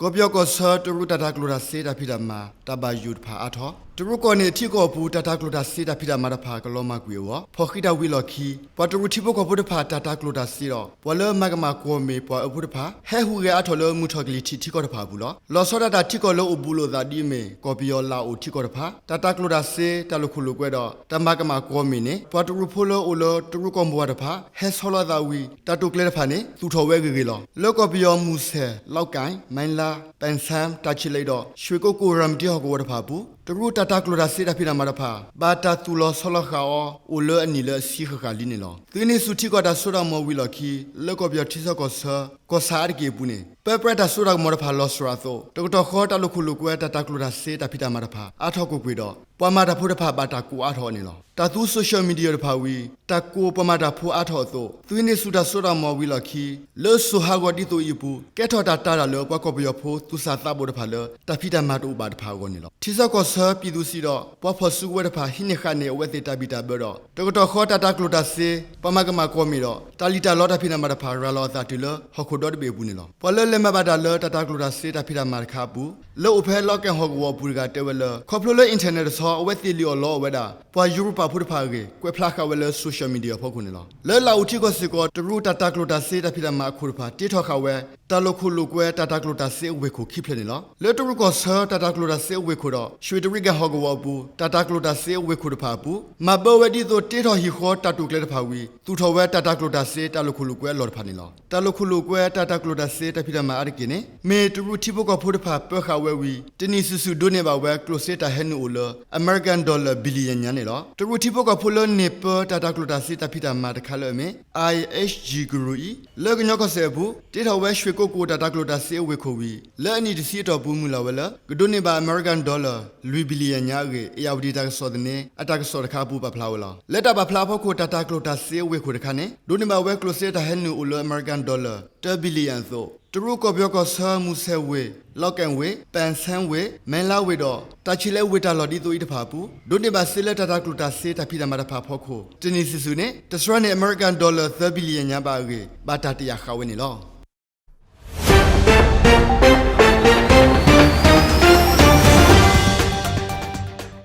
ကီၢ်ပယီၤကီၢ်ဆၢ တရူးတၢ်တၢ်ကျိၣ်တၢ်စ့တၢ်ဖံးတၢ်မၤ တၢ်ဘၣ်ယိၣ်တဖၣ်အါထီၣ်, တရူးကီၢ်န့ၣ်ထံကီၢ်အပူၤ တၢ်တၢ်ကျိၣ်တၢ်စ့တၢ်ဖံးတၢ်မၤတဖၣ်ကလီၤမၢ်ကွံာ်အဂီၢ် ဖီၣ်ဃံးတၢ်ဝံၤအလီၢ်ခံ ပှၤတရူးထံဖိကီၢ်ဖိတဖၣ် တၢ်တၢ်ကျိၣ်တၢ်စ့ဒီး ပှၤလၢမၤကမၣ်ကွီၢ်မ့ၢ်ပှၤအၢဖိတဖၣ် ဟဲဟူးဂဲၤအါထီၣ်လၢမုၢ်ထီၣ်ကလံၤထံးထံကီၢ်တဖၣ်အပူၤလီၤ. လီၤဆီဒၣ်တၢ်ထံကီၢ်လၢအိၣ်ဘူးလိာ်သးဒ်အမ့ၢ် ကီၢ်ပယီၤလၣ်အိၣ်ထံကီၢ်တဖၣ် တၢ်တၢ်ကျိၣ်တၢ်စ့ တၢ်လိာ်ခိၣ်လိာ်ကွဲဒီး တၢ်မၤကမၣ်ကွီၢ်မ့ၢ်န့ၣ် ပှၤတရူးဖိလၢအိၣ်လၢတရူးကီၢ်မိၢ်ပှၢ်တဖၣ် ဟဲဆီလီၤသးဝံၤ တၢ်တိာ်ကျဲၤတဖၣ်န့ၣ် သူၣ်ထီၣ်ဝဲဂ့ၤဂ့ၤလီၤ. လၢကီၢ်ပယီၤမူၤစဲး, လီကၣ်, မၤလါ, ပၣ်ဆၣ်, တၢ်ဆံးလဲးဒီး ရွှ့ၣ်ကိကိၣ် ရၤမတံဟီၣ်ကဝီၤတဖၣ်အပူၤ တရူးတၢ်တၢ်ကျိၣ်တၢ်စ့တၢ်ဖံးတၢ်မၤတဖၣ် ဘၣ်တၢ်သူၣ်လီၤဆီလီၤဃာ်အီၤ အိၣ်လၢအနံၣ်လၢအဆံဃၣ်ဃၣ်လံန့ၣ်လီၤ. သုးန့ၢ်ဆူၣ်ထံကီၢ်တၢ်စိတၢ်ကမီၤဝံၤအလီၢ်ခံ လၢကီၢ်ပယီၤထံဆၢကီၢ်ဆၢ ကီၢ်ဆၣ်အါတက့ၢ်အပူၤန့ၣ် ပၢပြးတၢ်စိတၢ်ကမီၤတဖၣ်လီၤစှၤအသိး တကတီၢ်ဃီတၢ်လိာ်ခိၣ်လိာ်ကွဲ တၢ်တၢ်ကျိၣ်တၢ်စ့တၢ်ဖံးတၢ်မၤတဖၣ် အါထီၣ်ကွ့ၢ်ကွ့ၢ်ဒီး ပှၤမၤတၢ်ဖိတဖၣ်ဘၣ်တၢ်ကိးအါထီၣ်အီၤန့ၣ်လီၤ. တၢ်သူ social media တဖၣ်ဝံၤ တၢ်ကိးပှၤမၤတၢ်ဖိအါထီၣ်အသိး သုးန့ၢ်ဆူၣ်တၢ်စိတၢ်ကမီၤဝံၤအလီၢ်ခံ လၢစိၤဟးဂီၤဒ်သိးအံၤအပူၤ ကဲထီၣ်တၢ်တာ်တၢ်လၢပှၤကီၢ်ပယီၤဖိသူၣ်စၢ်သးဘီၣ်တဖၣ်လၢ တၢ်ဖံးတၢ်မၤတအိၣ်ဘၣ်တဖၣ်အဂီၢ်န့ၣ်လီၤ. ထံဆၢကီၢ်ဆၢ ပြည်သူ့စစ်ဒီး ပှၤဖီၣ်စုကဝဲၤတဖၣ် ဟံးန့ၢ်ဃာ်န့ၢ်အဝဲသ့ၣ်တၢ်ဘံၣ်တၢ်ဘၢဒီး တကတီၢ်ဃီတၢ်တၢ်ကျိၣ်တၢ်စ့ ပှၤမၤကမၣ်ကွီၢ်မ့ၢ်ဒီး တၢ်လံၣ်တၢ်လီတၢ်ဖံးတၢ်မၤတဖၣ် ရၤလီၤအသးတုၤလၢဟီၣ်ခိၣ်ဒီတဘ့ၣ်အပူၤန့ၣ်လီၤ. ပှၤလၢလဲၤမၤဘၣ်တၢ်လၢတၢ်တၢ်ကျိၣ်တၢ်စ့တၢ်ဖံးတၢ်မၤတခါအပူၤ လၢအိၣ်ဖဲလီကၣ်ဟီၣ်ကဝီၤအပူၤတဂၤတဲဝဲလၢ ခီဖျိလၢ internet တဆီ အဝဲသ့ၣ်လံၣ်အီၣ်လီအီၣ်ဝဲဒၣ် ပှၤယူရပၤဖိတဖၣ်အဂ့ၢ် ကွဲးဖျါဃာ်ဝဲလၢ social media အဖီခိၣ်န့ၣ်လီၤ. လၢလၣ်အိၣ်ထံကီၢ်စ့ၢ်ကီး တရူးတၢ်တၢ်ကျိၣ်တၢ်စ့တၢ်ဖံးတၢ်မၤအခိၣ်တဖၣ် တ့ထီၣ်ဃာ်ဝဲ တၢ်လိာ်ခိၣ်လိာ်ကွဲ တၢ်တၢ်ကျိၣ်တၢ်စ့အဝ့ၢ်ခိၣ်ခံဖျၢၣ်န့ၣ်လီၤ. လၢတရူးကီၢ်ဆၢ တၢ်တၢ်ကျိၣ်တၢ်စ့အဝ့ၢ်ခိၣ်ဒီး ရွှ့ၣ်တရံးကၣ်ဟီၣ်ကဝီၤအပူၤ တၢ်တၢ်ကျိၣ်တၢ်စ့အဝ့ၢ်ခိၣ်တဖၣ်အပူၤ မၤဘၢဝဲဒ်သိးတ့ထီၣ်ဟံၣ်ဃီတၢ်တိာ်ကျဲၤတဖၣ်ဝံၤ သူၣ်ထီၣ်ဝဲတၢ်တၢ်ကျိၣ်တၢ်စ့ တၢ်လိာ်ခိၣ်လိာ်ကွဲအလီၢ်တဖၣ်န့ၣ်လီၤ. တၢ်လိာ်ခိၣ်လိာ်ကွဲ တၢ်တၢ်ကျိၣ်တၢ်စ့တၢ်ဖံးတၢ်မၤအါတက့ၢ်န့ၣ် မ့ၢ်တရူးထံဖိကီၢ်ဖိတဖၣ်ပၢဃာ်ဝဲဝံၤ တနံၤစုာ်စုာ်ဒိးန့ၢ်ဘၣ်ဝဲကျိၣ်စ့တၢ်ဟဲနုာ်အိၣ်လၢ American dollar billion ညါန့ၣ်လီၤ. တရူးထံဖိကီၢ်ဖိလၢန့ၢ်ပၢတၢ်တၢ်ကျိၣ်တၢ်စ့တၢ်ဖံးတၢ်မၤတခါလၢအမ့ၢ် IHG Group အံၤ လၢကညီကီၢ်စဲၣ်အပူၤ တ့ထီၣ်ဝဲရွှ့ၣ်ကိကိၣ် တၢ်တၢ်ကျိၣ်တၢ်စ့အဝ့ၢ်ခိၣ်ဝံၤ လၢအနံၣ်တဆံအတီၢ်ပူၤမုၢ်လၢ်ဝဲလၢ ကဒိးန့ၢ်ဘၣ် American dollar လွံၢ် billion ညါအဂ့ၢ် အ့ၣ်ယၣ်ဝတံၣ်တၢ်ကစီၣ်သန့ အတၢ်ကစီၣ်တခါအပူၤပာ်ဖျါဝဲလီၤ. လၢတၢ်ပာ်ဖျါအဖီခိၣ် တၢ်တၢ်ကျိၣ်တၢ်စ့အဝ့ၢ်ခိၣ်တခါန့ၣ် ဒိးန့ၢ်ဘၣ်ဝဲကျိၣ်စ့တၢ်ဟဲနုာ်အိၣ်လၢ American dollar တ billion အသိး တရူးကီၢ်ပယီၤကီၢ်ဆၢ မူၤစဲးဝ့ၢ်, လီကၣ်ဝ့ၢ်, ပၣ်ဆၣ်ဝ့ၢ်, မၤလါဝ့ၢ်ဒီး တၢ်ဆံးလဲးဝ့ၢ်တၢ်လီၢ်ဒ်သိးအံၤတဖၣ်အပူၤ ဒိးန့ၢ်ဘၣ်စ့လၢတၢ်တၢ်ကျိၣ်တၢ်စ့တၢ်ဖံးတၢ်မၤတဖၣ်အဖီခိၣ် တနံၤစုာ်စုာ်န့ၣ် တစှၤန့ၢ် American dollar သၢ billion ညါဘၣ်အဂ့ၢ် ဘၣ်တၢ်တယာ်ဃာ်ဝဲန့ၣ်လီၤ.